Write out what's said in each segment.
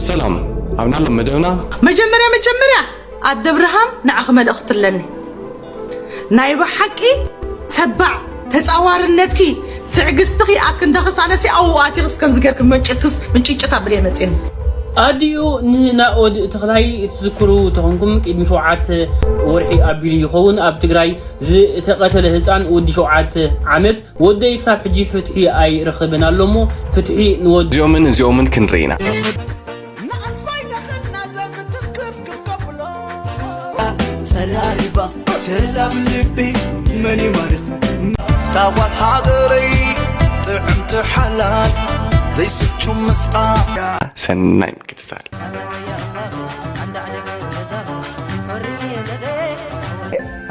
ሰላም ኣብ ናሎም መደብና። መጀመርያ መጀመርያ ኣደ ብርሃም ንዓኺ መልእኽቲ ኣለኒ። ናይ ብሓቂ ተባዕ ተጻዋርነትኪ ትዕግስትኺ ኣክንዳኽስ ኣነሲ ኣብኡ ኣቲኽስ ከምዚ ገርክ መንጭትስ ምንጭጭት ኣብለ መጽኒ። ኣዲኡ ንናኦድ ተኽላይ ትዝክሩ ተኾንኩም ቅድሚ ሸውዓተ ወርሒ ኣቢሉ ይኸውን ኣብ ትግራይ ዝተቐተለ ህፃን ወዲ ሸውዓተ ዓመት ወደይ ክሳብ ሕጂ ፍትሒ ኣይረኽብን ኣሎ እሞ ፍትሒ ንወዲ እዚኦምን እዚኦምን ክንርኢ ኢና። ንኣልፋይ ነኸና ዘዝትክፍ ክከፍሎ ጸራሪባ ሸላብ ልቢ መን ይማርኽ ታዋት ሃገረይ ጥዕምቲ ሓላል ዘይስቹ ምስኣ ሰናይ ምክትታል።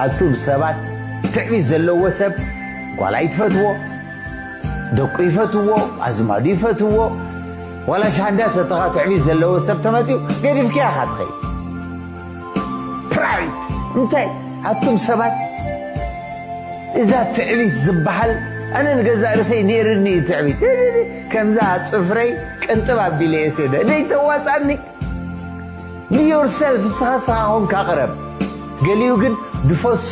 ኣቱም ሰባት ትዕቢት ዘለዎ ሰብ ጓል ኣይትፈትዎ፣ ደቁ ይፈትዎ፣ ኣዝማዱ ይፈትዎ። ዋላ ሻንዳ ሰተኻ ትዕቢት ዘለዎ ሰብ ተመፅዩ ገዲፍክያ ኢኻ ትኸይድ። ፕራይድ እንታይ ኣቱም ሰባት እዛ ትዕቢት ዝበሃል ኣነ ንገዛእ ርእሰይ ነይርኒ እዩ ትዕቢት ከምዛ ፅፍረይ ቅንጥብ ኣቢለ እየ ሴደ ደይተዋፃኒ። Be yourself እስኻ እስኻ ኹንካ ቅረብ። ገሊኡ ግን ድፈሱ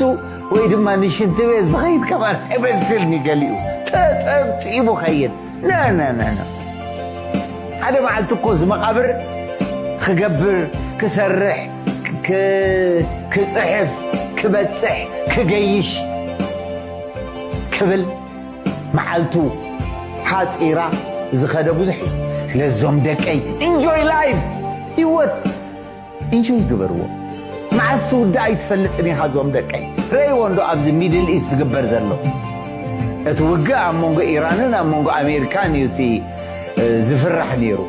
ወይ ድማ ንሽንቲ ቤት ዝኸይድ ከማን ኣይመስልኒ ገሊኡ ጠጠብጢቡ ኸይድ ነነነነ ሓደ መዓልቲ እኮ እዚ መቓብር ክገብር ክሰርሕ ክፅሕፍ ክበፅሕ ክገይሽ ክብል መዓልቱ ሓፂራ ዝኸደ ብዙሕ እዩ። ስለዞም ደቀይ enjoy life ህይወት enjoy ግበርዎ። መዓስ ትውዳእ ኣይትፈልጥን ኢኻ ዞም ደቀይ። ረእይዎ እንዶ ኣብዚ ሚድል ኢስት ዝግበር ዘሎ እቲ ውግእ ኣብ መንጎ ኢራንን ኣብ መንጎ ኣሜሪካን እዩ እቲ ዝፍራሕ ነይሩ።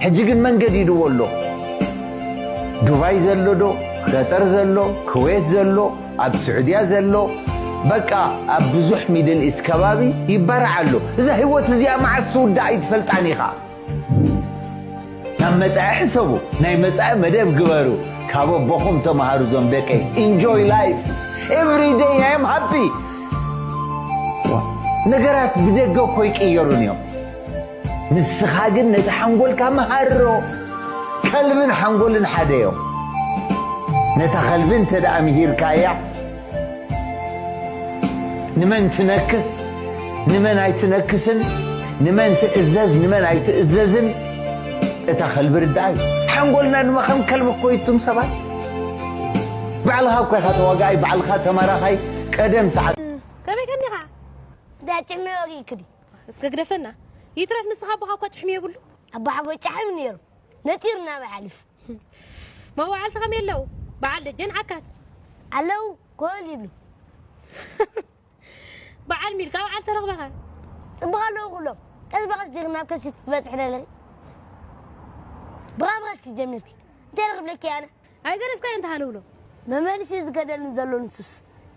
ሕጂ ግን መን ገዲድዎ ኣሎ? ዱባይ ዘሎ ዶ? ቀጠር ዘሎ? ኩዌት ዘሎ? ኣብ ስዑድያ ዘሎ? በቃ ኣብ ብዙሕ ሚድል ኢስት ከባቢ ይባራዕ ኣሎ። እዛ ህይወት እዚኣ መዓስ ትውዳእ ኣይትፈልጣን ኢኻ። ናብ መጻኢ ሕሰቡ፣ ናይ መጻኢ መደብ ግበሩ። ካብ ኣቦኹም ተማሃሩ ዞም ደቀይ። Enjoy life. Every day I am happy. ነገራት ብደገ እኮ ይቅየሩን እዮም። ንስኻ ግን ነቲ ሓንጎልካ መሃሮ። ከልብን ሓንጎልን ሓደ እዮም። ነታ ከልቢ እንተ ደኣ ምሂርካያ ንመን ትነክስ ንመን ኣይትነክስን ንመን ትእዘዝ ንመን ኣይትእዘዝን እታ ከልቢ ርዳእ እዩ። ሓንጎልና ድማ ከም ከልቢ እኮ ይቱም ሰባት ባዕልኻ እኮ ኢኻ ተዋጋኣይ ባዕልኻ ተማራኻይ ቀደም ሰዓት ከመይ ከኒኻ? ዳጭመ ወጊእክዲ እስከ ግደፈና። ይትረፍ ንስኻ ኣቦኻ እኳ ጭሕሚ የብሉ። ኣቦ ሓጎይ ጫሕሚ ነይሩ ነጢሩ ናበይ ሓሊፉ? መዋዕልቲ ከመይ ኣለዉ? በዓል ደጀን ዓካት ኣለዉ ኮል ይብሉ። በዓል ሚልካ በዓል ተረኽበኻ? ጽቡቕ ኣለዉ ኩሎም። ቀስ ብቐስ ዲኺ ናብ ከሲት ትበጽሒ ደለኺ? ብኻ ብቐስ ጀሚርኪ እንታይ ረኽብለኪ ኣነ? ኣይገደፍካዮ እንተ ሃለውሎ መመልሲ ዝገደልን ዘሎ ንሱስ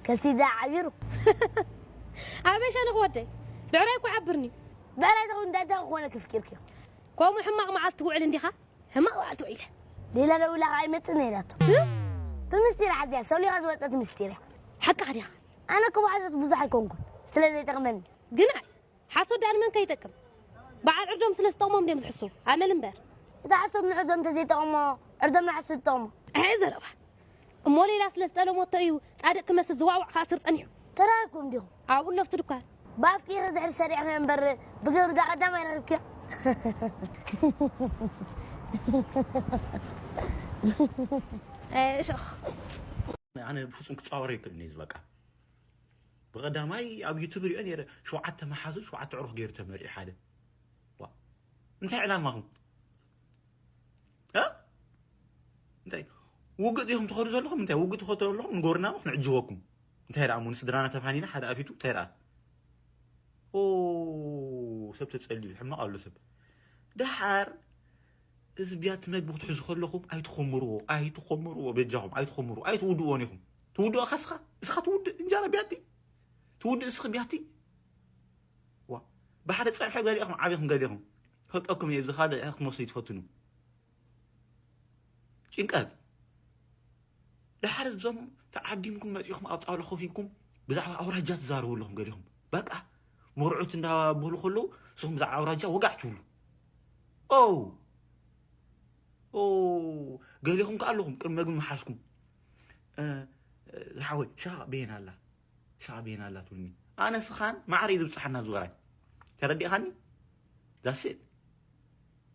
ከሲዳ ዓቢሩ ኣበይ ሸነኽ ወደይ ብዕራይ እኮ ዓብርኒ ብዕራይ ተኹን እንታይ እንታይ ክኾነ ክፍኪርክዮ ከምኡ ሕማቕ መዓልቲ ትውዕል እንዲኻ ሕማቕ መዓልቲ ውዒለ ሌላ ደዊላ ከዓ ይመፅእ ነይራቶ ብምስጢር ሓዚያ ሰሊኻ ዝወፀት ምስጢር እያ ሓቅኻ ዲኻ ኣነ ክባሕሶት ብዙሕ ኣይኮንኩን ስለ ዘይጠቕመኒ ግን ኣይ ሓሶት ደኣ ንመን ከይጠቅም በዓል ዕርዶም ስለ ዝጠቕሞም ድዮም ዝሕስው ኣመል እምበር እታ ሓሶት ንዕርዶም እንተዘይጠቕሞ ዕርዶም ንሓሶት ይጠቕሞ ኣይ ዘረባ እሞ ሌላ ስለ ዝጠለሞቶ እዩ ጻድቅ ክመስል ዝዋዕዋዕ ክኣስር ጸኒሑ ተራኺብኩም ዲኹም ኣብኡ ለፍቲ ድኳን ብኣፍኪ ድሕሪ ሰሪዕኺ እምበር ብግብሪ ዳ ቀዳም ኣይረኽብኪዮ እሾኽ ኣነ ብፍጹም ክጻወር ይክእል ነዚ በቃ ብቐዳማይ ኣብ ዩቱብ ሪኦ ነረ ሸውዓተ መሓዙ ሸውዓተ ዕሩኽ ገይሩ ተመሪዑ ሓደ እንታይ ዕላማኹም እንታይ ውግእ ዲኹም ትኸዱ ዘለኹም እንታይ ውግእ ትኸዱ ዘለኹም ንጎርናሙ ክንዕጅበኩም እንታይ ደኣ እሞ ንስድራና ተፋኒና ሓደ ኣፊቱ እንታይ ደኣ ኦ ሰብ ተጸልዩ ሕማቕ ኣሎ ሰብ ደሓር እዚ ቢያቲ መግቢ ክትሕዙ ከለኹም ኣይትኾምርዎ ኣይትኾምርዎ በጃኹም ኣይትኾምርዎ ኣይትውድእዎን ኢኹም ትውድኦ ካስኻ እስኻ ትውድእ እንጀራ ቢያቲ ትውድእ እስኺ ቢያቲ ዋ ብሓደ ጸብሒ ገሊኹም ዓቢኹም ገሊኹም ፈልጠኩም እየ ብዝኻደ ክትመስሉ ይትፈትኑ ጭንቀት ድሓር እዞም ተዓዲምኩም መጺኹም ኣብ ጣውላ ኮፍ ኢልኩም ብዛዕባ ኣውራጃ ትዛረቡ ኣለኹም ገሊኹም በቃ መርዑት እንዳበሉ ከለዉ ንስኹም ብዛዕባ ኣውራጃ ወጋዕ ትብሉ ኦ ኦ፣ ገሊኹም ከኣ ኣለኹም፣ ቅድሚ መግቢ ምሓዝኩም። እ፣ ዝሓወይ፣ ሻቕ በየን ኣላ? ሻቕ በየን ኣላ ትብሉኒ። ኣነ ስኻን ማዕረ እዩ ዝብጽሓና ዝወራይ። ተረዲእኻኒ? That's it።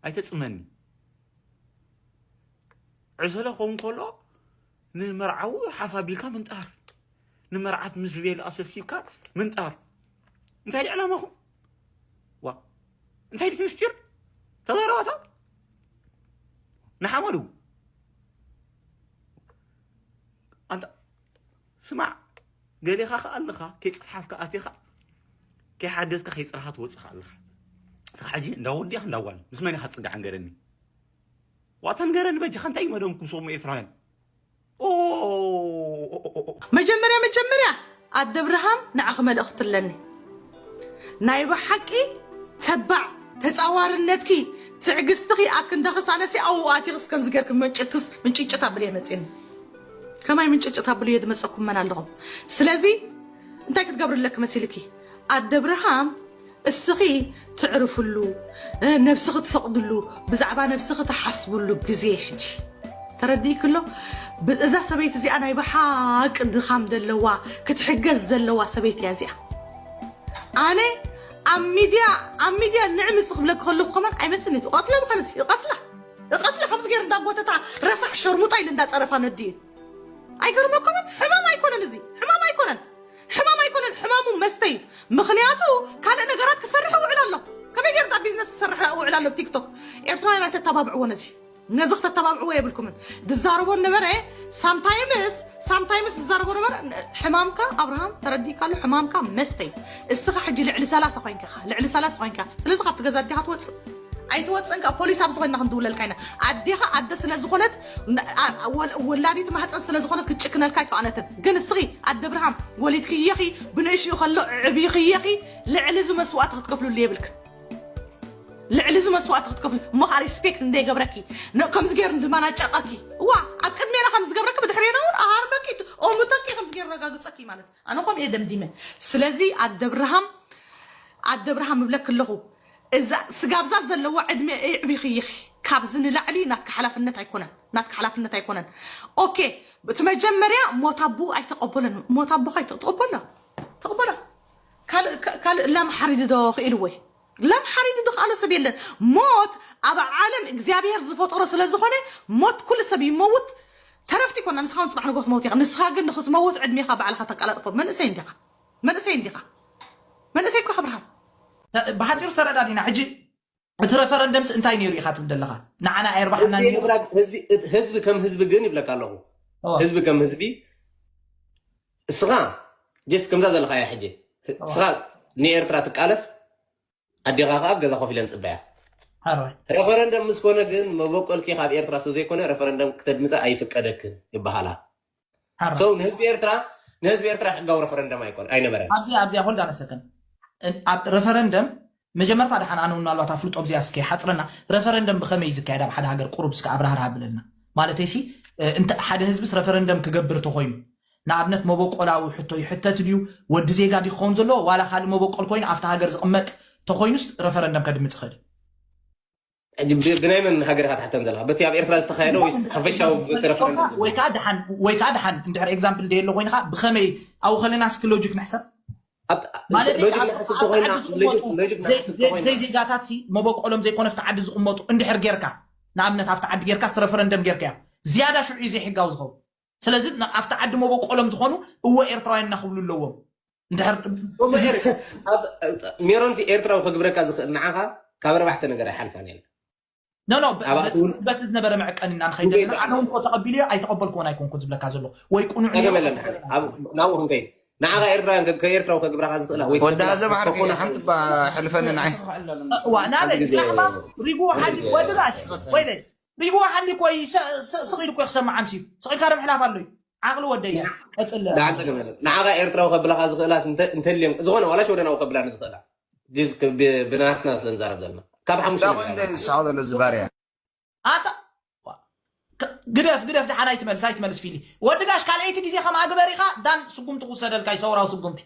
ኣይተጽመኒ። ዕሰለ ክኸውን ከሎ ንመርዓዊ ሓፍ ኣቢልካ ምንጣር፣ ንመርዓት ምስ ቬሎ ኣሰብሲብካ ምንጣር። እንታይ ድዩ ዕላማኹም? ዋ፣ እንታይ ድዩ ምስጢር? ተዛረባታ ንሓመዱ። ኣንታ ስማዕ፣ ገሌኻ ከኣ ኣለኻ፣ ከይጸሓፍካ ኣቲኻ፣ ከይሓገዝካ ከይጸረኻ ትወጽእ ከኣ ኣለኻ። እስኻ ሕጂ እንዳ ወዲ ኢኻ እንዳ ጓል፣ ምስ መን ኢኻ ትጽጋዕ ንገረኒ? ዋታ ንገረኒ በጃኻ፣ እንታይ እዩ መደብኩም ሰሙ ኤርትራውያን? ኦ፣ ኦ፣ ኦ፣ ኦ፣ ኦ። መጀመርያ፣ መጀመርያ፣ ኣደ ብርሃም፣ ንዓኺ መልእኽቲ ኣለኒ። ናይ ብሓቂ ተባዕ ተጻዋርነትኪ፣ ትዕግስትኺ ኣብ ክንዳኺ ሳነሲ ኣብኡ ኣቲኽስ ከምዚ ጌርኪ ምንጭትስ-፣ ምንጭጭት ኣብልየ መጺኒ። ከማይ ምንጭጭት ኣብልየ ዝመጸኩም መን ኣለኹም? ስለዚ እንታይ ክትገብሪ ኣለኪ መሲልኪ? ኣደ ብርሃም፣ እስኺ ትዕርፍሉ፣ እ፣ ነብስኺ ትፈቕድሉ፣ ብዛዕባ ነብስኺ ትሓስብሉ ግዜ ሕጂ። ተረዲእኪ ኣሎ? ብ-፣ እዛ ሰበይቲ እዚኣ ናይ ብሓቂ ድኻም ዘለዋ፣ ክትሕገዝ ዘለዋ ሰበይቲ እያ እዚኣ። ኣነ ኣብ ሚድያ፣ ኣብ ሚድያ ንዕምፅ ክብለኪ ከለኹ ከማን ኣይመፅን እዩ። እቐትላ ምዃንስ፣ እቐትላ። እቐትላ ከምዚ ገይሩ እንዳጎተታ ረሳሕ ሸርሙጣ ኢሉ እንዳፀረፋ ነዲኡ። ኣይገርመኩምን? ሕማም ኣይኮነን እዚ። ሕማም ኣይኮነን። ሕማም ኣይኮነን። ሕማሙ መስተ እዩ። ምኽንያቱ ካልእ ነገራት ክሰርሕ እውዕል ኣሎ። ከመይ ገይሩ ዳ ቢዝነስ ክሰርሕ እውዕል ኣሎ ቲክቶክ? ኤርትራውያን ኣይተተባብዕዎ ነዚ። ነዚ ክተተባብዕዎ የብልኩምን። ዝዛረቦ ነበረ ሳምታይምስ፣ ሳምታይምስ ዝዛረቦ ነበረ። ሕማምካ ኣብርሃም ተረዲእካ ኣሎ። ሕማምካ መስተ እዩ። እስኻ ሕጂ ልዕሊ ሰላሳ ኮይንካ ኢኻ። ልዕሊ ሰላሳ ኮይንካ። ስለዚ ካብቲ ገዛ ኣዴኻ ትወፅእ። ኣይትወፅእን፣ ካብ ፖሊስ ኣብ ዝኾንና ክንድውለልካ ኢና። ኣዴኻ ኣደ ስለ ዝኾነት፣ ን-፣ ኣ-፣ ወል-፣ ወላዲት ማህፀን ስለ ዝኾነት ክትጭክነልካ ኣይከኣለትን። ግን እስኺ ኣደ ብርሃም ወሊድክየኺ፣ ብንእሽኡ ከሎ ዕብይኽየኺ፣ ልዕሊ እዚ መስዋእቲ ክትከፍልሉ የብልክን። ልዕሊ እዚ መስዋእቲ ክትከፍል፣ እሞ ኸዓ ሪስፔክት እንደይገብረኪ፣ ን-፣ ከምዚ ገይሩ እንድማናጨቐኪ፣ እዋ፣ ኣብ ቅድሜና ከምዚ ዝገብረኪ፣ ብድሕሬና እውን ኣሃርመኪ፣ ኦሙተኪ፣ ከምዚ ገይሩ ረጋግፀኪ ማለት እዩ። ኣነ ከምኡ እየ ደምዲመ። ስለዚ ኣደ ብርሃም፣ ኣደ ብርሃም እብለኪ ኣለኹ፣ እዛ ስጋብዛ ዘለዋ ዕድመ እዕቢኺ ኢኺ። ካብዚ ንላዕሊ ናትኪ ሓላፍነት ኣይኮነን፣ ናትኪ ሓላፍነት ኣይኮነን። ኦኬ፣ እቲ መጀመርያ ሞት ኣቦ ኣይተቐበለን። ሞት ኣቦኻ ኣይተ-፣ ተቐበሎ፣ ተቐበሎ። ካልእ፣ ካ-፣ ካልእ ላም ሓሪዱ ዶ ክኢልዎ እዩ? ላም ሓሪዱ ዶ ክኣሎ ሰብ የለን። ሞት ኣብ ዓለም እግዚኣብሔር ዝፈጠሮ ስለ ዝኾነ፣ ሞት ኩሉ ሰብ ይመውት። ተረፍቲ ይኮና፣ ንስኻ እውን ጽባሕ ንግሆ ትመውት ኢኻ። ንስኻ ግን ንኽትመውት ዕድሜኻ ባዕልኻ ተቀላጥፎ። መንእሰይ እንዲኻ። መንእሰይ እንዲኻ። መንእሰይ እኮ ኢኻ ብርሃን። ተ-፣ ብሓጺሩ ተረዳዲና። ሕጂ እቲ ረፈረንደምስ እንታይ ነይሩ ኢኻ ትብል ዘለኻ? ንዓና ኣየርባሕናን ነይሩ። ህዝቢ፣ ህዝቢ ከም ህዝቢ ግን ይብለካ ኣለኹ። እዋ። ህዝቢ ከም ህዝቢ፣ እስኻ ጀስ ከምዛ ዘለኻ እያ ሕጂ። እዋ። እስኻ ንኤርትራ ትቃለስ፣ ኣዴኻ ከኣ ኣብ ገዛ ኮፍ ኢለን ጽበያ። ሓራይ። ረፈረንደም ምስ ኮነ ግን መበቆልኪ ካብ ኤርትራ ስለ ዘይኮነ ረፈረንደም ክተድምጻ ኣይፍቀደክን ይበሃላ። ሓራይ። ሰው ንህዝቢ ኤርትራ፣ ንህዝቢ ኤርትራ ሕጋዊ ረፈረንደም ኣይኮነ፣ ኣይነበረን። ኣብዚ፣ ኣብዚ hold on a second። እን-፣ ኣብ ረፈረንደም መጀመርታ ደሓን ኣነ እውን ምናልባት ኣፍልጦ ኣብዚኣ እስከ ይሓጽረና። ረፈረንደም ብኸመይ እዩ ዝካየድ ኣብ ሓደ ሃገር? ቁሩብ እስከ ኣብራህርህ ኣብለልና። ማለተይ ሲ፣ እ፣ እንተ ሓደ ህዝብስ ረፈረንደም ክገብር ተኾይኑ፣ ንኣብነት መበቆላዊ ሕቶ ይሕተት ድዩ? ወዲ ዜጋ ድዩ ክኸውን ዘለዎ? ዋላ ካልእ መበቆል ኮይኑ ኣብቲ ሃገር ዝቕመጥ ተኾይኑስ ረፈረንደም ከድምጽ ይኽእል? ሕጂ ብ-፣ ብናይ መን ሃገር ኢኻ ትሓተን ዘለኻ? በቲ ኣብ ኤርትራ ዝተኻየደ ወይስ ሓፈሻዊ በቲ ረፈረንደም? ወይ ከኣ ደሓን፣ ወይ ከኣ ደሓን እንድሕር ኤግዛምፕል ደየሎ ኮይንኻ ብኸመይ ኣብኡ ከለና እስኪ ሎጂክ ንሕሰብ? ኣብ፣ ማለት ሎጂክ ኣብ፣ ንሕስብ ኣብ ተኾይና፣ ዓዲ ዝቕመጡ ሎጂክ፣ ሎጂክ ዘይ-፣ ንሕስብ ዘይ-፣ ተኾይና። ዘይዜጋታት ሲ መበቆሎም ዘይኮነ ኣብቲ ዓዲ ዝቕመጡ እንድሕር ጌርካ፣ ንኣብነት ኣብቲ ዓዲ ጌርካ፣ እስቲ ረፈረንደም ጌርካዮ፣ ዝያዳ ሽዑ እዩ ዘይሕጋዊ ዝኸውን። ስለዚ ን-፣ ኣብቲ ዓዲ መበቆሎም ዝኾኑ እወ ኤርትራውያን ኢና ክብሉ ኣለዎም። እንድሕር እሞ ኤር-፣ ኣብ፣ ሜሮን ሲ ኤርትራዊ ከግብረካ ዝኽእል ንዓኻ ካብ ኣርባዕተ ነገር ኣይሓልፋን እየን። ኖ፣ ኖ፣ ብ-፣ ኣብ ብ-፣ ኣትውን በቲ ዝነበረ መዕቀኒ ኢና ንኸይድ ኣለና። ኣነ እውን እኮ ተቐቢለዮ ኣይተቐበልክዎን ኣይኮንኩን ዝብለካ ዘለኹ። ወይ ቅኑዕ ነይሩ ጸገም የለን። ኣብ፣ ናብኡ ክንከይድ። ንዓኻ ኤርትራውያን ከ-፣ ከኤርትራዊ ከግብረኻ ዝኽእላ ወይ ወዲ ከግብራ ኣዘ ማዕርግ ተኾና ሓንቲ ባ-፣ ሕልፈኒ ንዓይ። እዋ፣ ናበይ? ሓንቲ ግዜ ንስኻ ኸኣ ሪጉ ሓሊ ወዲ ጋሽ፣ ወይለይ። ሪጉ ሓሊ እኮ እዩ፣ ሰ-፣ ሰ-፣ ስቕ ኢሉ እኮ እዩ ክሰምዕ ኣምስዩ። ስቕ ኢልካ ዶ ምሕላፍ ኣሎ እዩ? ዓቕሊ ወደይ እያ። ቀጽል። ደሓን ጸገም የለን። ንዓኻ ኤርትራዊ ከብላኻ ዝኽእላ እንተ-፣ እንተልዮም፣ ዝኾነ ዋላ ሽወደናዊ ከብላኒ ዝኽእላ። ጅዝ ክ-፣ ብ-፣ ብናትና ስለ ንዛረብ ዘለና። ካብ ሓሙሽተ እንታይ ነገር ኮይኑ ዝስሓቕ ዘሎ እዚ ባርያ? ኣታ፣ ዋ፣ ክ-፣ ግደፍ፣ ግደፍ፣ ደሓን ኣይትመልስ፣ ኣይትመልስ ፊሊ። ወዲ ጋሽ፣ ካልኣይቲ ግዜ ከምኣ ግበር ኢኻ፣ ዳን ስጉምቲ ክውሰደልካ እዩ፣ ሰውራዊ ስጉምቲ።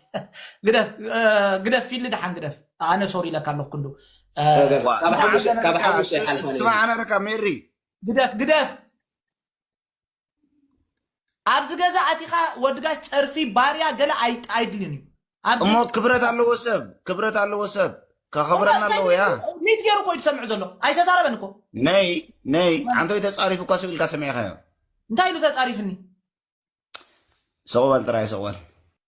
ግደፍ፣ እ፣ ግደፍ ፊሊ፣ ደሓን ግደፍ። ኣነ ሶሪ ኢለካ ኣለኹ ክንዱ። እ፣ ካብ ሓሙሽተ፣ ካብ ሓሙሽተ ይሓልፋ ነይሩ። ስማዕ፣ ኣነ ረካ ሜሪ፣ ግደፍ ግደፍ። ኣብዚ ገዛ ኣቲኻ ወድጋሽ ጸርፊ ባርያ ገለ ኣይ- ኣይድልን እዩ። ኣብዚ እሞ ክብረት ኣለዎ ሰብ፣ ክብረት ኣለዎ ሰብ፣ ከኸብረና ኣለዎ። ያ ሚት ገይሩ እኮ እዩ ትሰምዕ ዘሎ። ኣይተዛረበን እኮ። ነይ ነይ፣ ዓንተወይ ተጻሪፉ እኳ ሰብ ኢልካ ሰሚዕካዮ። እንታይ ኢሉ ተጻሪፍኒ? ሰቕባል ጥራይ ሰቕባል።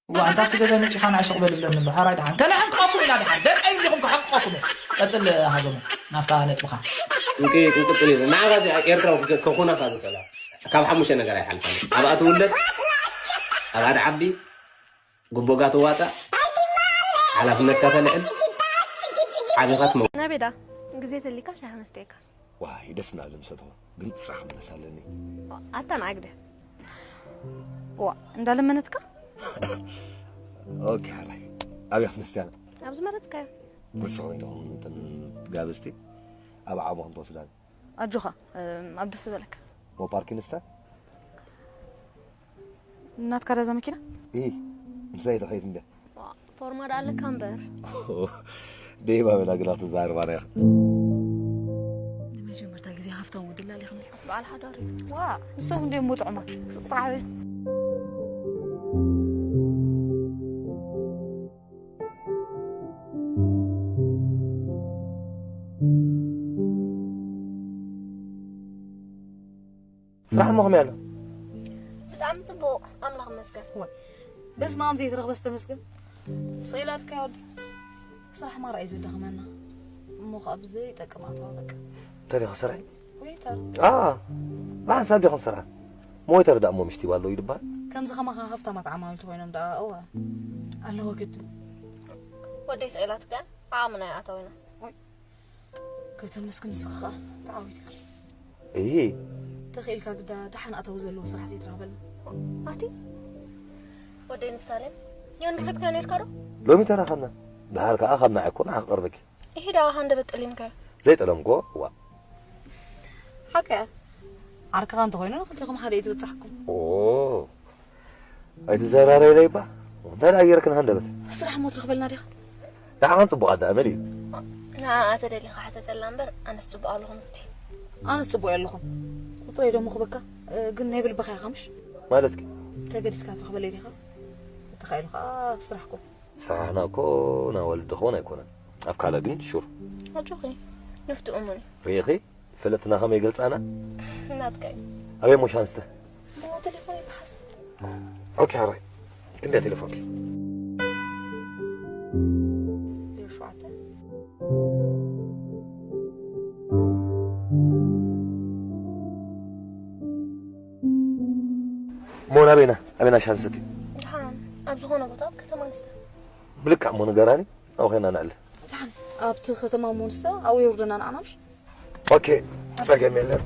ዋ፣ እንታ ኣብቲ ገዛ መጺኻ ንዓይ ሰቕበል እብለኒ ኣሎ። ሓራይ ደሓን። ከነሕንቅቐኩም ኢና ደሓን። ደቀይ እንዲኹም ከሕንቅቐኩም እየ። ቀጽል ሃዘሙ። ናብታ ነጥብኻ። እንቂ-፣ ክንቅጽል ኢና። ንዓኻ እዚ ኤርትራዊ ከ-፣ ከኹናኻ ዝኽእላ ካብ ሓሙሽተ ነገር ኣይሓልፋን። ኣብኣ ትውለድ፣ ኣብኣ ትዓቢ፣ ጉቦጋ ትዋጻእ፣ ሓላፍነትካ ተልዕል፣ ዓቢኻ ትመው-። ናበይ ደኣ? ግዜ ተሊካ ሻሂ መስተየካ። ዋይ፣ ደስ እናበለ ምሰተኹ፣ ግን ስራሕ ክምለስ ኣለኒ። ኣታ ንዓግደ። ዋ፣ እንዳለመነትካ? ኦኬ፣ ሓራይ። ኣብያ ክንስትያና? ኣብ ዝመረጽካዮ። ንስኺ እንዲኹም እንትን ጋብዝቲ ኣብ ዓቕምኹም ትወስዳኒ። ኣጆኻ፣ እም፣ ኣብ ደስ ዝበለካ። ሞ ፓርኪንስታ? ናትካ ዳዛ መኪና? ኢ፣ ምሳይ ተኸይድ እንደ። ዋ፣ ፎርማ ደኣ ኣለካ እምበር። ደይባ በላ ግላ ትዛረባ ሪኻ። ንመጀመርታ ግዜ ሃፍታም ወዲ ላሊኽኒ። በዓል ሓዳር እዩ። ዋ፣ ንሶም እንዲዮም ጥዑማት። ስቕ ጥራሕ በል። ስራሕ እሞ ከመይ ኣሎ? ብጣዕሚ ጽቡቕ፣ ኣምላኽ ይመስገን። ወይ፣ በስመ ኣብ ዘይትረኽበስ ተመስገን። ስቕ ኢላትካ ወዲ። ስራሕ ማራ እዩ ዘዳኽመና። እሞ ኸኣ ብዘይጠቅም ኣተዋ በቃ። እንታይ ዲኻ ስራሕ? ዌይተር። ኣ፣ ብሓንሳብ ዲኹም ስራሕ? ሞ ዌይተር ደኣ እሞ ምሽቲ ይባሎ እዩ ድበሃል? ከምዚ ኸማኻ ሃፍታማት ዓማምልቲ ኮይኖም ደኣ፣ እወ። ኣለዎ ግድን። ወደይ ስቕ ኢላትካ፣ ዓቕምና ይኣተወና። ወይ። ከተመስግን ንስኻ ኸኣ ተዓዊትልኪ። እይ። ተኽኢልካ ግዳ ደሓን ኣታዊ ዘለዎ ስራሕ ዘይትረኽበልና። ኣቲ ወደይ ንፍታሌም፣ ዮን ረኺብካዮ ነርካ ዶ? ሎሚ ተራኸብና። ደሓር ከኣ ካብ ንዓይ እኮ ንዓኺ ክቐርበኪ። ይሄ ደኣ ሃንደበት ጠሊምካዮ። ዘይጠለምክዎ? ዋ። ሓቂ እያ። ዓርክኻ እንተኾይኑ ንኽልቴኹም ሓደ እዩ ትብጻሕኩም። ኦ። ኣይትዘራረይ ኢለ ይባ። እንታይ ደኣ ጌርክን ሃንደበት? ስራሕ እሞ ትረኽበልና ዲኻ? ንዓኻን ጽቡቕ ኣዳእመል እዩ። ንዓኣ ተደሊኻ ሕተተላ እምበር፣ ኣነስ ጽቡቕ ኣለኹ ንፍቲ። ኣነስ ጽቡቕ የለኹን። ቁጽረይ ዶ ምኽበካ? እ፣ ግን ናይ ብልብኻ ኢኻ ምሽ? ማለትኪ? ተገዲስካ ትረኽበለይ ዲኻ? እንተኻኢሉ ኸኣ ኣብ ስራሕኩም። ስራሕና እኮ ናይ ወለዲ ክኸውን ኣይኮነን። ኣብ ካልእ ግን ሹር። ኣጆኺ፣ ንፍቲ እሙን እዩ። ርኢኺ? ፈለጥትና ከመይ ይገልጻና? ናትካ እዩ። ኣበይ ሞሽ ኣንስተ? ብኡ ቴሌፎን ይተሓዝ። ኦኬ፣ ሓራይ። ክንደይ ቴሌፎንኪ? ዜሮ ሸውዓተ። እሞ ናበይና? ኣበይና ሻሂ ንሰቲ? ደሓን፣ ኣብ ዝኾነ ቦታ ኣብ ከተማ ኣንስተ። ብልክዕ እሞ ንገራኒ፣ ኣብኡ ኸይና ነዕልል። ደሓን፣ ኣብቲ ከተማ እሞ ኣንስተ፣ ኣብኡ የውርደና ንዓና ምሽ? ኦኬ፣ ጸገም የለን።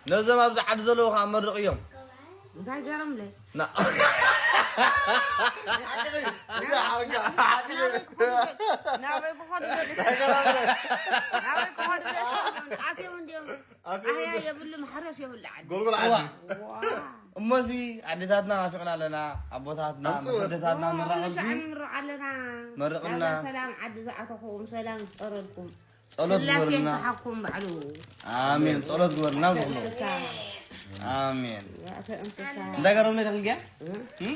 ነዞም ኣብዚ ዓዲ ዘለዉ ኸዓ መርቕ እዮም። እንታይ ገረምለ? ና-፣ ናበይ ክኸዱ ደሊ? ናበይ ክኸዱ ደሊ? ናበይ ክኸዱ ደሊ? ኣትዮም እንዲዮም። ኣትዮም ጻህያ እንዲዮም። የብሉ፣ ማሕረስ የብሉ ዓዲ። ጎልጎል ዓዲ። ዋ። እሞሲ ኣዴታትና ናፊቕና ኣለና፣ ኣቦታትና፣ ኣምጽኡ። መሰደታትና ዋ፣ ምራቕ ኩሉ ኣብዚ። ሻዕ ንምርቕ ኣለና። መርቕና። ናብዛ ሰላም ዓዲ ዝኣተኹም ሰላም ይፍጠረልኩም። ጸሎት ስላሴ ግበርልና። ይፍትሓኩም ባዕሉ። ኣሜን። ጸሎት ግበርልና ዝኹሉ። እንስሳ። ኣሜን። ያተ እንስሳ። እንታይ ገረም ለይ ተኽልጊያ? እ?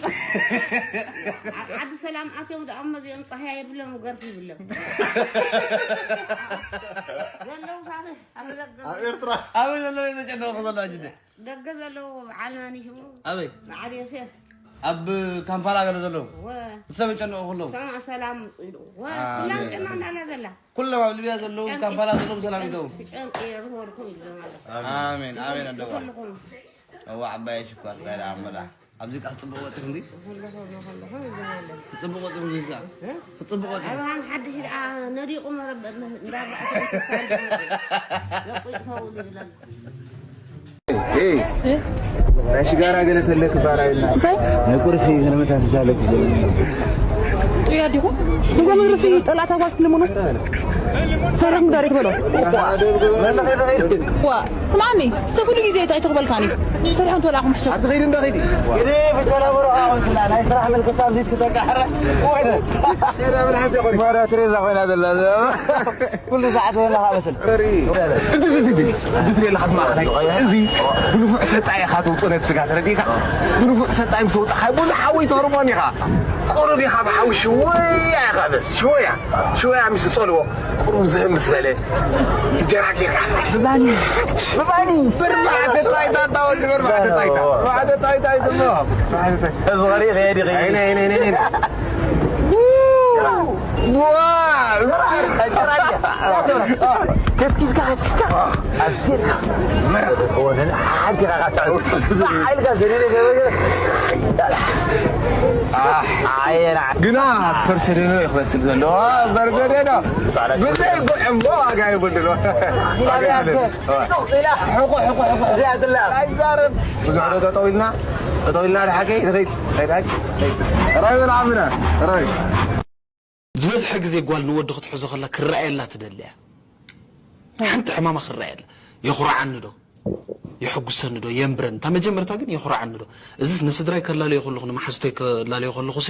ኣብ ዓዲ ሰላም ኣትዮም ደኣ እሞ እዚኦም ጻህያ የብሎም፣ ገርፊ ይብሎም። ዘለዉ ሳፈ ኣብ ደገ። ኣብ ኤርትራ። ኣበይ ዘለዉ እዮም ዘጨነቑ ዘለዉ ኣጅደ? ደገ ዘለዉ በዓል ማን እዩ ሽሙ? ኣበይ? በዓል ዮሴፍ። ኣብ ካምፓላ ገለ ዘለዉ? ወ። ሰብ የጨነቑ ከለዉ? ሰማዕ ሰላም ምጹ ኢሉ። ወ፣ ኣሜን። ኩላም ጨና እንዳላ ዘላ። ኩሎም ኣብ ሊብያ ዘለዉ፣ ጨንቂ። ካምፓላ ዘለዉ ሰላም ይደው። ጨንቂ የርወርኩም ኢሉ ማለት። ኣሜን፣ ኣሜን፣ ኣደዋ። ኩልኹም። እዋ፣ ዓባይ ሽኮር፣ እንታይ ደኣ እምበላ። ኣብዚ ከዓ ክጽብቕ ወጺኹ እንዲ? ኩልኹም፣ ኩልኹም ኢሉ ማለት። ክጽብቕ ወጺኹ እንዲ ከዓ? እ? ክጽብቕ ወጺኹ። ኣብርሃም ሓድሽ ደኣ ነዲቑ መረብ እንዳባእሰ ደቂቕ ተውሉ ይብለና። ኤይ፣ ናይ ሽጋራ ገለ ተለክ ባራይና። እንታይ? ናይ ቁርሲ ገለ መታን ተሳለኩ። ጥያ ዲኹ? ንጎ መግርሲ ጠላታ ጓዝ ክልሙኑ። ሰሪሕኩም ዶ ሬት በሎ። ዋ፣ ስምዓኒ፣ ሰብ ኩሉ ግዜ እንታይ ትኽበልካኒ? ሰሪሖም ትበልዓኹም ሕሸ። ኣቲ ኸይዲ እንዳ ኸይዲ። ግዲ ብጨና በረኻ ኾንክላ፣ ናይ ስራሕ ምልክት ኣብዚ ክትተቃሕረ። ወይ። ሴራ ብልሓት ይኾን። ማራ ትሬዛ ኮይና ዘላ። ኩሉ ሰዓት ወላ ኻበስል። እዚ፣ እዚ፣ እዚ፣ እዚ፣ እዚ ትሬላ ኻስማ ኸናይ። እዚ ብንፉዕ ሰጣ ኢኻ ትውፅእ ነቲ ስጋ ተረዲእካ። ብንፉዕ ሰጣ ምስ ወፅኻ ብዙሕ ሓወይ ትህርሞን ኢኻ። ቁሩብ ኢኻ ብሓዊ ሽወያ ኢኻ በስ። ሽወያ። ሽወያ ምስ ጸልዎ ቁሩብ ዝህም ምስ በለ እንጀራ ጌርካ ብባኒ ብባኒ ብርባዕተ ጣይታ ታወል ብርባዕተ ጣይታ ብርባዕተ ጣይታ ይስምዖ። እዚ ኸሪእ ኸየ ድኺ? ኣይነ ኣይነ ኣይነ ኣይነ። ዋ! ከትኪዝካ ከትኪዝካ ኣብዚርካ መረቕ ወነን ሓንቲ ኢኻ ካትዕል ሓይልካ ዘሊለ ገበገ ኣየና ግና ፐርሰደኖ እዩ ክመስል ዘለዎ። ፐርሰደኖ ብዘይ ጉዕ እሞ ዋጋ የብሉን። ሕቆ ሕቆ ሕቆ እዚኣ ትላ ኣይዛረብ። ብዙሕ ዶ ጠጠው ኢልና ጠጠው ኢልና ንሓቂ ንኸይድ ንኸይድ ሓቂ ራይ በል ዓምና ራይ ዝበዝሐ ግዜ ጓል ንወዲ ክትሕዞ ከላ ክረኣየላ ትደሊ እያ። ሓንቲ ሕማማ ክረኣየላ የኹርዓኒ ዶ የሐጉሰኒ ዶ የንብረኒ? እታ መጀመርታ ግን የኹርዓኒ ዶ? እዚስ ንስድራይ ከላለዮ ከለኹ ንመሓዙተይ ከላለዮ ከለኹሲ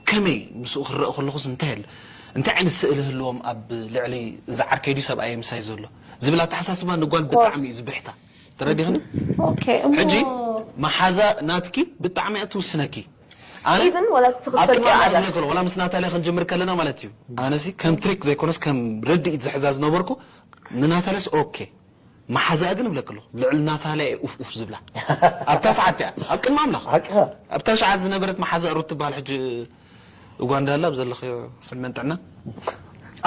ከመይ ምስኡ ክረአ ከለኹስ እንታይ ኣለ? እንታይ ዓይነት ስእሊ ህልዎም ኣብ ልዕሊ እዚ ዓርከይ ድዩ ሰብኣየ ምሳይ ዘሎ ዝብል ኣተሓሳስባ ንጓል ብጣዕሚ እዩ ዝብሕታ። ተረዲኽኒ? ኦኬ እሞ ሕጂ መሓዛ ናትኪ ብጣዕሚ እያ ትውስነኪ። ኣነ ኢቭን ወላ ትስኽፍ ኣብ ቅድሚ ሰልኪ ኣላ ኣላ ክብለክ ኣለኹ፣ ዋላ ምስ ናታልያ ክንጅምር ከለና ማለት እዩ። ኣነሲ ከም ትሪክ ዘይኮነስ ከም ርድኢት ዝሕዛ ዝነበርኩ ንናታልያስ ኦኬ መሓዛኣ ግን እብለክ ኣለኹ ልዕሊ ናታልያ እየ ኡፍ ኡፍ ዝብላ ኣብታ ሰዓት እያ ኣብ ቅድሚ ኣምላኽ ሓቅኻ ኣብታ ሸዓት ዝነበረት መሓዛ ሩት ትበሃል ሕጂ ኡጋንዳ ኣላ ኣብ ዘለኽዮ ዕድመን ጥዕና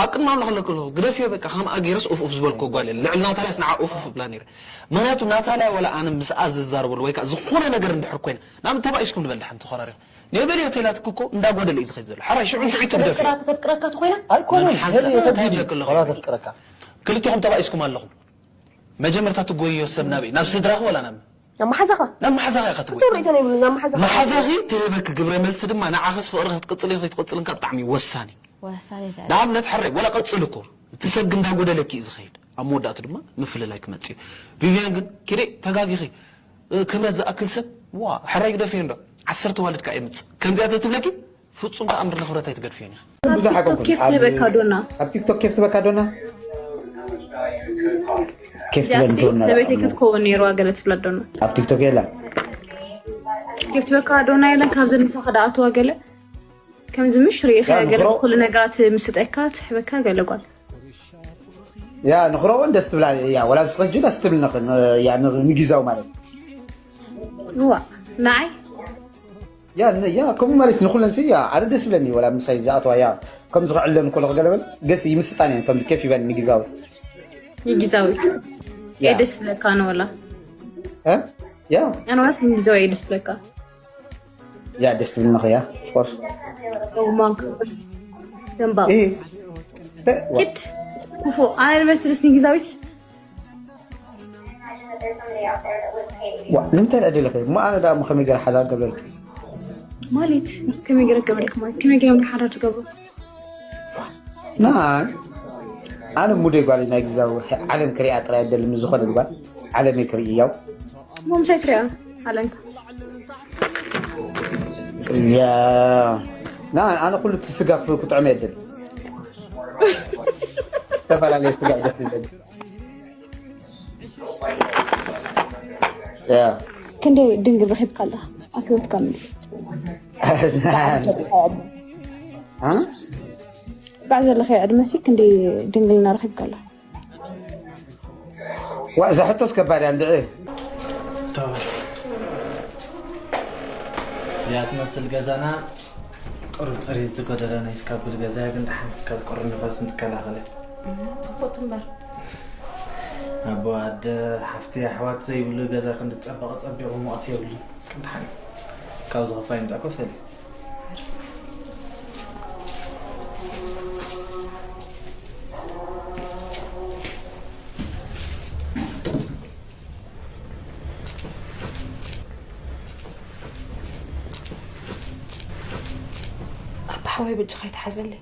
ኣብ ቅድሚ ኣምላኽ ኣለክ ኣለኹ ግደፍዮ በቃ ከምኣ ገይረስ ኡፍ ኡፍ ዝበልኩ ጓል የለ ልዕሊ ናታልያስ ንዓ ኡፍ ኡፍ እብላ ነይረ ምክንያቱ ናታልያ ወላ ኣነ ምስኣ ዝዛረበሉ ወይ ከዓ ዝኾነ ነገር እንድሕር ኮይና ናብ ተባኢስኩም ንበል ድሓን ተኸራሪኹ ነበል ሆቴላት እኮ እንዳጎደለ እዩ ዝኸይድ ዘሎ። ሓራይ ሽዑ ሽዑ ትግደፍ እዩ። ከተፍቅረካ ተኾይና ኣይኮነን ሓንሳብ ሄሪ እንታይ ተብሊ ይብለክ ኣለኹ? ዋላ ተፍቅረካ ክልቲኹም ተባኢስኩም ኣለኹም። መጀመርታ ትጎይዮ ሰብ ናበይ? ናብ ስድራኺ ወላ ናብ ናብ መሓዛኻ ናብ መሓዛኺ ኢኻ ትጎይ። ዶ ርእቶ ናይ ናብ መሓዛኻ መሓዛኺ ትህበኪ ግብረ መልሲ ድማ ንዓኽስ ፍቕሪ ክትቅጽል ኢኺ ክትቅጽልን ካብ ብጣዕሚ ወሳኒ እዩ። ወሳኔታ ንኣብነት ሕራይ ወላ ቀጽል እኮ እቲ ሰብ ግን እንዳጎደለኪ እዩ ዝኸይድ። ኣብ መወዳእቱ ድማ ምፍልላይ ክመጽእ እዩ። ቪቪያን ግን ኪደይ ተጋጊኺ ክብረት ዝኣክል ሰብ ዋ ሕራይ ግደፍዮ እንዶ ዓሰርተ ዋልድ ከዓ የምፅእ ከምዚኣ ተትብለኪ ፍፁም ተኣምር ንክብረት ኣይትገድፍዮን ኢኻ ብዙሕ ኣይኮንኩን ኬፍ ትህበካ ዶና ኣብ ቲክቶክ ኬፍ ትበካ ዶና ኬፍ እዚኣሲ ትበል ዶና ሰበይተይ ክትከውን ነይርዋ ገለ ትብላ ዶና ኣብ ቲክቶክ የላ ኬፍ ትበካ ዶና የለን ካብዚ ንሳ ከደኣትዋ ገለ ከምዚ ምሽ ርእኻ ያ፣ ገለ ንፍሮ። ኩሉ ነገራት ምስጠካ ትሕበካ ገለ ጓል ያ ንክረውን ደስ ትብላ ያ ወላ ዝኸጁ ደስ ትብል ንኽን ያ ንጊዛው ማለት እዋ ንዓይ ያ ን- ያ ከምኡ ማለት ንኩለን ሲ ያ ኣነ ደስ ብለኒ ወላ ምሳይ ዝኣተዋ ያ ከም ዝኽዕለን ከሎ ገለበል ገስ ይምስጣን እየን ከም ኬፍ ይበል ንጊዛው ንጊዛዊ ያ። ደስ ብለካ ንወላ እ? ያ ኣነዋስ ንጊዛዊ ደስ ብለካ ያ ደስ ትብል ንኽያ ስፖርት ማንክ ደንባው እ ኪድ ክፉ ኣነ መስልስ ንጊዛዊት ዋ ንምንታይ ደኣ ደለኸ እሞ ኣነ ደኣ እሞ ከመይ ገይረ ሓላል ገብረልኪ ማለት ከመይ ገይረ ገበልክ ማለት ከመይ ገይረ ሓዳር ትገብሩ ናይ ኣነ ሙደይ ጓል ናይ ግዛው ዓለም ክሪኣ ጥራይ ደሊ ምስ ዝኾነ ጓል ዓለመይ ክርኢ ያው እሞ ምሳይ ትሪኣ ኣለንካ ያ ና ኣነ ኩሉ እቲ ስጋ ክጥዕመ የደል ዝተፈላለየ ስጋ ይደል ያ ክንደይ ድንግል ረኺብካ ኣለኻ ኣብ ህይወትካ ምንዲ እ? ባዕ ዘለኸ ዕድመሲ ክንደይ ድንግልና ረኺብካ ኣለኻ ዋ እዛ ሕቶስ ከባድ እያ እንድዒ እዚኣ ትመስል ገዛና ቅሩብ ፅሬት ዝጎደላ ናይ እስካብል ገዛ እያ፣ ግን ደሓን ካብ ቁሪ ንፋስ እንትከላኸለ። ፅቡቅ ትንበር ኣቦ ኣደ ሓፍቲ ኣሕዋት ዘይብሉ ገዛ ክንዲ ፀበቐ ፀቢቑ ሙቐት የብሉን። ግን ደሓን ካብ ዝኸፋ ይምጣ ኮፈል ኣባ ሓወይ በጃኻ ኣይትሓዘለይ።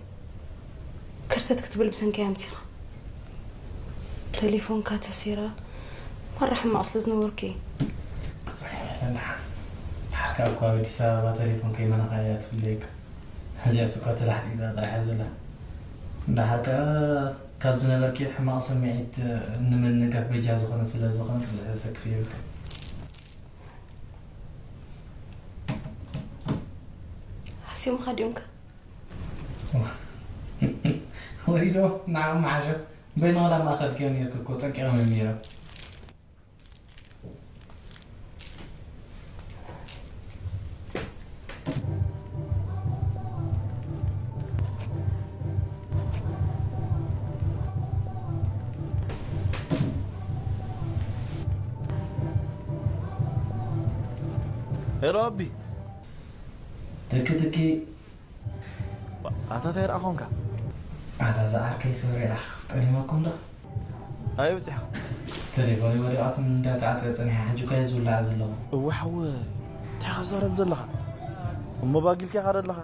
ከርተት ክትብል ብሰንከይ ኣምሲኻ። ቴሌፎንካ ተሰይራ። ማራ ሕማቕ ስለ ዝነበርኩ እየ። ክጸግዕ ኣለና። ሓካ እኳ ኣብ ኣዲስ ኣበባ ቴሌፎን ከይመነኻ እያ ትፍለየካ። እዚኣስ እኳ ተላሕፂፃ ጥራሕ እያ ዘላ። ደሓር ከኣ ካብ ዝነበርኪ ሕማቕ ስምዒት ንምንጋፍ በጃ ዝኾነ ስለ ዝኾነ ብዙሕ ዘሰክፍ የብልካ። ሓሲሙኻ ድዮም ከ? ወይዶ ንዓኦም መሓሸ በይኑ ዋላ ማእኸል ክዮም ነርክ እኮ ጸቂቖም እዮም ነይሮም። ሄሎ ኣቢ። ትኪ ትኪ። ኣታ እንታይ ደኣ ኾንካ? ኣታ ዝዓርከይ ሶሪ ኣኽ ጠሊመኩም ዶ? ኣበይ በጺሕኻ? ቴሌፎነይ ወዲቓትኒ እንዳተዓጸየ ጸኒሐ፣ ሕጂ እኳ እየ ዝውላዕ ዘለኹ። እወ ሓወይ፣ እንታይ ኢኻ ትዛረብ ዘለኻ? እሞ ባጊልካ ኢኻ ደለኻ?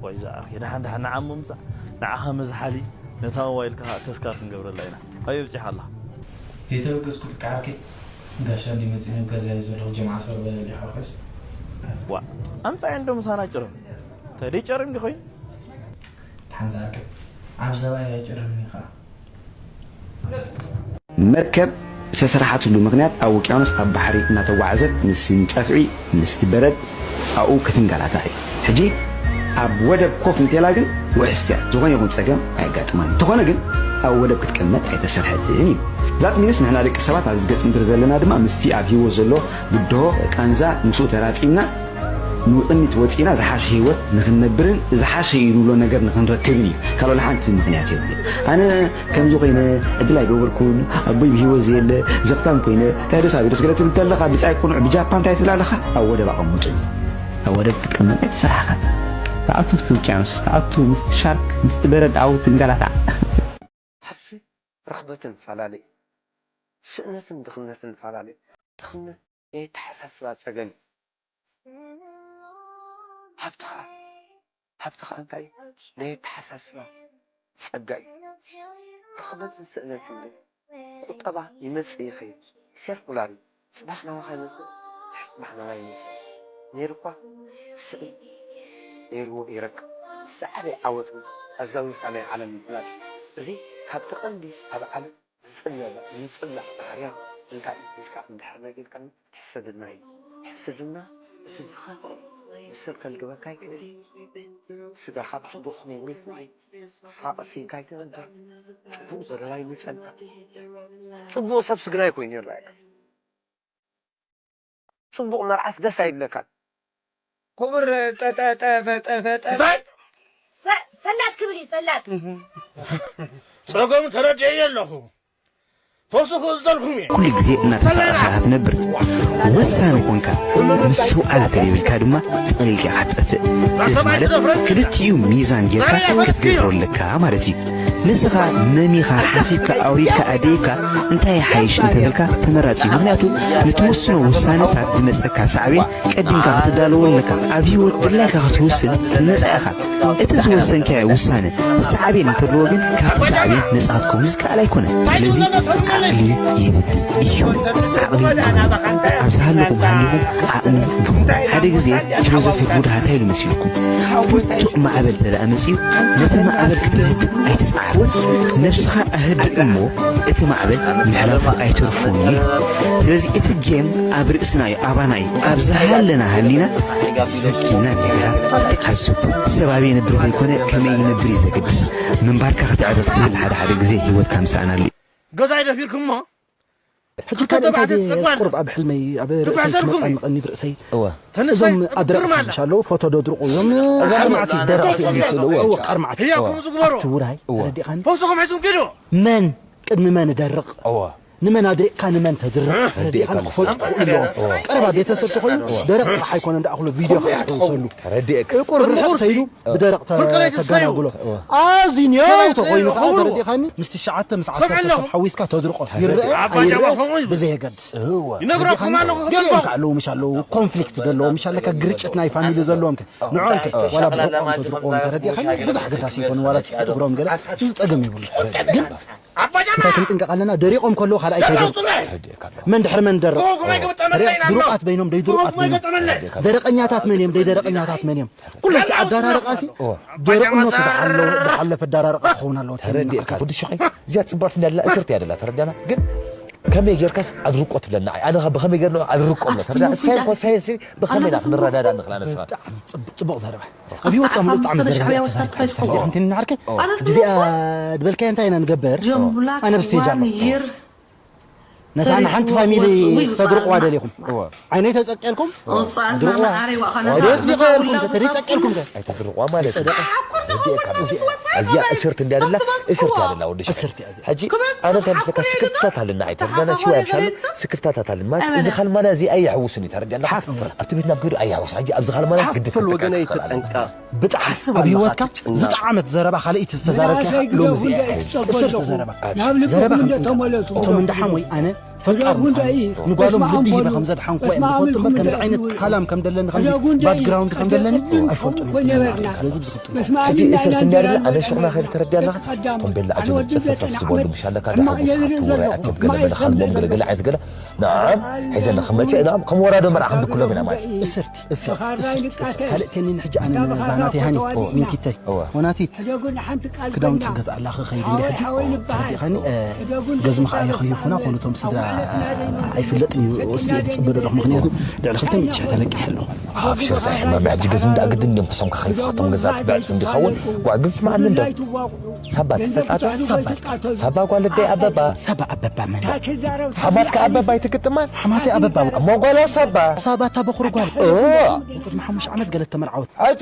ወይ ዝዓርከይ፣ ደሓን ደሓን ንዓ እሞ ምጻእ፣ ንዓኻ መዝሓሊ፣ ነታ ሞባይልካ ተስካር ክንገብረላ ኢና። ኣበይ በጺሕካ ኣለኻ? ዘይተበገስኩ ትካ ዓርከይ፣ ጋሻ እንዲ መጺእ ናብ ገዛይ ዘለኹ ጀምዓ ሰው በለል ኢኻ ኾይስ? ዋ፣ ኣምጻእ እንዶ ምሳና ጭርም። ተደይ ጨሪም ዲ ኮይኑ? ሓንዛ ኣርክብ ኣብ ዘባይ ኣይጭርምን ኢኻ። መርከብ ዝተሰርሓትሉ ምኽንያት ኣብ ውቅያኖስ ኣብ ባሕሪ እናተጓዓዘት ምስቲ ጸፍዒ ምስቲ በረድ ኣብኡ ክትንገላታዕ እዩ። ሕጂ ኣብ ወደብ ኮፍ እንተላ ግን ውሕስቲ እያ። ዝኾነ ይኹን ጸገም ኣየጋጥማን። እንተኾነ ግን ኣብ ወደብ ክትቅመጥ ኣይተሰርሐትን እዩ። ዛት ሚንስ ንሕና ደቂ ሰባት ኣብዚ ገጽ ምድሪ ዘለና ድማ ምስቲ ኣብ ህይወት ዘሎ ብድሆ፣ ቃንዛ ምስኡ ተራጺምና ንቕድሚት ወጺና ዝሓሸ ህይወት ንኽንነብርን ዝሓሸ እዩ ንብሎ ነገር ንኽንረክብን እዩ። ካልኦ ሓንቲ ምኽንያት የብሉን። ኣነ ከምዚ ኮይነ ዕድል ኣይገበርኩን፣ ኣቦይ ብህይወት ዘየለ ዘኽታም ኮይነ፣ እንታይ ደስ ኣቢሉስ ገለ ትብል ኣለኻ፣ ብጻይ ቁኑዕ ብጃፓን እንታይ ትብል ኣለኻ? ኣብ ወደብ ኣቐምጡኒ። ኣብ ወደብ ክትቅመጥ ኣይተሰርሓኻን። ተኣቱ ምስቲ ውቅያኖስ፣ ተኣቱ ምስቲ ሻርክ፣ ምስቲ በረድ ኣብኡ ትንገላታዕ። ሃብትን ርኽበትን ፈላለዩ። ስእነትን ድኽነትን ፈላለዩ። ድኽነት ናይ ኣተሓሳስባ ጸገም እዩ። ሃብቲ ኸኣ፣ ሃብቲ ኸኣ እንታይ እዩ? ናይ ኣተሓሳስባ ጸጋ እዩ። ርኽበትን ስእነትን ግን ቁጠባ ይመጽእ ይኸይድ፣ ሴርኩላር እዩ። ጽባሕ ናባኻ ይመጽእ፣ ድሕሪ ጽባሕ ናባይ ይመጽእ። ነይሩ እኳ ስእን ነይርዎ ይረክብ። ዝዓበየ ዓወት እውን ኣዛዊርካ ናይ ዓለም ምፍላጥ እዩ። እዚ ካብቲ ቀንዲ ኣብ ዓለም ዝጽለለ፣ ዝጽላእ ባህርያ እንታይ እዩ ኢልካ እንድሕር ነጊርካኒ፣ ሕስድና እዩ። ሕስድና እቲ ዝኸፍአ ብሰብ ከልግበካ ይክእል እዩ። ስጋኻ ብጽቡቕ ክነብር ይኽእል እዩ። ንስኻ ቀሲንካ ኣይትነብር። ጽቡቕ ዘለዋ ይመጸልካ። ጽቡቕ ሰብ ስግናይ ኮይኑ ይረኣየካ። ጽቡቕ መርዓስ ደስ ኣይብለካን። ክቡር ጠ-፣ ጠ-፣ ጠ-፣ ፈ-፣ ጠ-፣ ፈ-፣ ጠ-፣ እንታይ? ፈ-፣ ፈላጥ ክብል እዩ፣ ፈላጥ። ጸገሙ ተረዲኤ ኣለኹ። ፈውሱ ክእዝዘልኩም እየ። ኩሉ ግዜ እናተሳቐኻ ኢኻ ትነብር። ወሳኒ ኮንካ፣ ምስትውዓል እንተዘይብልካ ድማ ጠሊልካ ኢኻ ትጠፍእ። እዚ ማለት ክልቲኡ ሚዛን ጌርካ ክትገብሮ ኣለካ ማለት እዩ። ንስኻ መሚኻ፣ ሓሲብካ፣ ኣውሪድካ፣ ኣደይብካ እንታይ ይሓይሽ እንተበልካ ተመራጺ እዩ። ምኽንያቱ ንትወስኖ ውሳነታት ዝመጸካ ሳዕቤን ቀዲምካ ክትዳለዎ ኣለካ። ኣብ ህይወት ድላይካ ክትውስን ነጻ ኢኻ። እቲ ዝወሰንካዮ ውሳነ ሳዕቤን እንተለዎ ግን ካብቲ ሳዕቤን ነጻ ክትከውን ዝከኣል ኣይኮነን። ስለዚ ዓቕሊ የድሊ እዩ። ዓቕሊ ግበሩ። ኣብ ዝሃለኹም ሃሊኹም ዓቕሊ ግበሩ። ሓደ ግዜ ፊሎዞፈር ቡድሃ እንታይ ኢሉ መሲልኩም? ብርቱዕ ማዕበል እንተ ደኣ መጺኡ ነቲ ማዕበል ክትህድእ ኣይትጽዓር። ነብስኻ ኣህድእ እሞ እቲ ማዕበል ምሕላፉ ኣይተርፎን እዩ። ስለዚ እቲ ጌም ኣብ ርእስና እዩ፣ ኣባና እዩ። ኣብ ዝሃለና ሃሊና ስኪና ነገራት ተዓዘቡ። ሰብ ኣበይ ይነብር ዘይኮነ ከመይ ይነብር እዩ ዘገድስ። ምንባርካ ክትዕርፍ ትብል ሓደ ሓደ ግዜ ህይወትካ ምሳኣናሉ እዩ። ገዛይ ደፊርኩሞ? ሕጂ ካልእ እንታይ ተባዕትዮ ጸጓል ቁሩብ ኣብ ሕልመይ ኣብ ርእሰይ ክመጻ ንቐኒ ብርእሰይ። እወ። ተነሳይ እዞም ኣደረቕቲ ግርማ ኣላ። ሓሙሽ ኣለዉ፣ ፎቶ ደድርቑ እዮም። እዛ ቃርማዕቲ ደረቕ ስእሊ ዝስእሉ፣ እወ። እወ፣ ቃርማዕቲ። ህያው እወ። ከምኡ ዝግበሩ። ኣብቲ ውራይ፣ እወ። ተረዲኻኒ? ፈውስኹም ሒዝኩም ኪዱ። መን ቅድሚ መን እደርቕ? እወ። ንመን ኣድሪቕካ ንመን ተድርቕ? ተረዲእካ ተረዲኻኒ? ክፈልጡ ክኽእሉ ኣለዎም። እወ። ቀረባ ቤተሰብ ተኾይኑ እወ። ደረቕ ጥራሕ ኣይኮነን ደኣ ክሎ ቪድዮ እወ። ክትሕውሰሉ። ተረዲእካ። ቁሩብ ርሕቕ ተይሉ እወ። ብደረቕ ተ-፣ ብርቂ ለይቲ ተጋላግሎ። እወ። ኣዝዩ ኒያው ሰብኣይ ተኾይኑ ከዓ ተኾይኑ። ተረዲኻኒ? ምስ ትሽዓተ ምስ ዓሰርተ ሰብ ሓዊስካ ተድርቖ። ይረአ ኣባ ጃባ ኣይረአ ከምኡ እዩ። ብዘየገድስ። እወ። ይነግረኩም ኣለኹ ገሊኦም ክትንበሩ። ከ ኣለዉ ምሽ ኣለዉ፣ ኮንፍሊክት ዘለዎም ምሽ ኣለካ፣ ግርጭት ናይ ፋሚሊ ዘለዎም ከ ንዕኦም ከ ዋላ ብሕቆም ተድርቕዎም ተረዲኻኒ? ብዙሕ ኣገዳሲ ይኮኑ፣ ዋላ ትሕቲ እግሮም ገለ፣ እዚ ጸገም የብሉ። ግን እንታይ ክንጥንቀቕ ኣለና? ደሪቖም ከለዉ ካልኣይ ከይደርቁ። መን ድሕሪ መን ደረቕ? ድሩቓት በይኖም፣ ደይድሩቓት በይኖም። ደረቐኛታት መን እዮም? ደይደረቐኛታት መን እዮም? ኩሉ እቲ ኣዳራርቓ ሲ ደረቕነቱ ዝሓለፈ ኣዳራርቓ ክኸውን ኣለዎ። ተረዲእካ። ወዲ ሽኸይ፣ እዚኣ ጽብቕቲ እንዳላ እስርቲ ኣደላ፣ ተረዳና። ግን ከመይ ጌርካስ ኣድርቆ ትብለና? ኣይ፣ ኣነ ብኸመይ ጌርና ኣድርቆ ብሎ? ተረዳ። እሳይ እኮ ሳይንስ ብኸመይ ኢና ክንረዳዳ ንኽእል ኣነስኻ? ብጣዕሚ ጽቡቕ፣ ጽቡቕ ዘረባ። ኣብ ህይወትካ ምሉእ ጣዕሚ ዘረባ ተዛሪብካ። እንትን እናዓርከ፣ እዚኣ ዝበልካዮ እንታይ ኢና ንገብር? ኣነ ኣብ ስቴጅ ኣለኹ። ነታ ንሓንቲ ፋሚሊ ተድርቑዋ ደሊኹም። እወ። ዓይነይ ተጸቅየልኩም? ኣድርቑዋ። ወደ ህዝቢ ቀየርኩም፣ ተደይ ጸቅየልኩም ከ? ኣይተድርቑዋ ማለት እዩ። ጸደቐ። እዚኣ እስርቲ እንዲያ ደላ፣ እስርቲ ኣደላ ወዲ ሽኸይ። እስርቲ እያ እዚኣ። ሕጂ ኣነ እንታይ ምስለካ ስክፍታት ኣለና፣ ኣይተርዳና ሽዋ ይብሻሉ፣ ስክፍታታት ኣለና። ማለት እዚ ካልማና እዚ ኣየሕውስን እዩ፣ ተረዲኣና። ሓፍ በል። ኣብቲ ቤት ናብ ከይዱ ኣየሕውስ። ሕጂ ኣብዚ ካልማና ሓፍ ግድፍ በል ወገነይ፣ ክትጠንቀቕ ኣለና። ተጠንቀቕ። ብጣዕሚ ኣብ ህይወትካ ዝጠዓመት ዘረባ ካልኣይቲ ዝተዛረብካ ሎሚ እዚኣ እያ። እስርቲ ዘረባ። ዘረባ ከም ጥንቀቕ። እቶም እንዳ ሓሞይ ኣነ ፈቃር ምዃነይ፣ ንጓሎም ልቢ ሂበ ከም ዘድሓንኩዋ እዮም ዝፈልጡ እምበር፣ ከምዚ ዓይነት ካላም ከም ደለኒ፣ ከምዚ ባክግራውንድ ከም ደለኒ ኣይፈልጡን እዮም። ስለዚ ብዝኽጥሉ። ሕጂ እስርቲ እንዲያ ደላ፣ ኣነ ሽቕና ከይደ ተረድያ ኣለኻ? ኮምቤላ ኣጀንብ ጽፍርፈፍ ዝበሉ ምሽ ኣለካ፣ ዳ ሓጎስ ሃብቲ ውራይ ኣትዮም ገለ መለ ካልሞም ገለ ገለ ዓይነት ገለ፣ ንዓም ሒዘ ንኽመጽእ፣ ንዓም ከም ወራዶ መርዓ ክንድክሎም ኢና ማለት እዩ። እስርቲ፣ እስርቲ፣ እስርቲ፣ እስርቲ። ካልእ ቴኒን ሕጂ ኣነ ነዛ ናተይ ሃኒ፣ ሚንኪተይ፣ እወ። ወናቲት፣ ክዳውንቲ ክገዝኣላ ክኸይድ እንዲ ሕጂ፣ ተረዲእኻኒ? እ፣ ገዝሚ ኸዓ ይኸይፉና፣ ኮኑ እቶም ስድራ ኣይፍለጥን እዩ፣ እስቲ ዝጽበ ዶ ኣለኹ፣ ምኽንያቱ ልዕሊ ክልተ ሚእቲ ሽሕ ተለቂሐ ኣለኹ። ኣብሽር፣ ዛይ ሕማም፣ ሕጂ ገዝሚ ደኣ ግድን እዮም ክሶም ክኸይፉኻ፣ እቶም ገዛእቲ ብዕጽፊ እንዲኸውን፣ ጓ፣ ግን ስምዓኒ እንዶ። ሳባ ትፈልጣ ዶ? ሳባ። ሳባ ጓል ኣደይ ኣበባ። ሳባ ኣበባ መን? ሓማትካ ኣበባ ኣይትግጥማን? ሓማተይ ኣበባ። እሞ ጓላ ሳባ። ሳባ እታ በኹሪ ጓል። ኦ። ቅድሚ ሓሙሽተ ዓመት ገለ ተመርዓወት።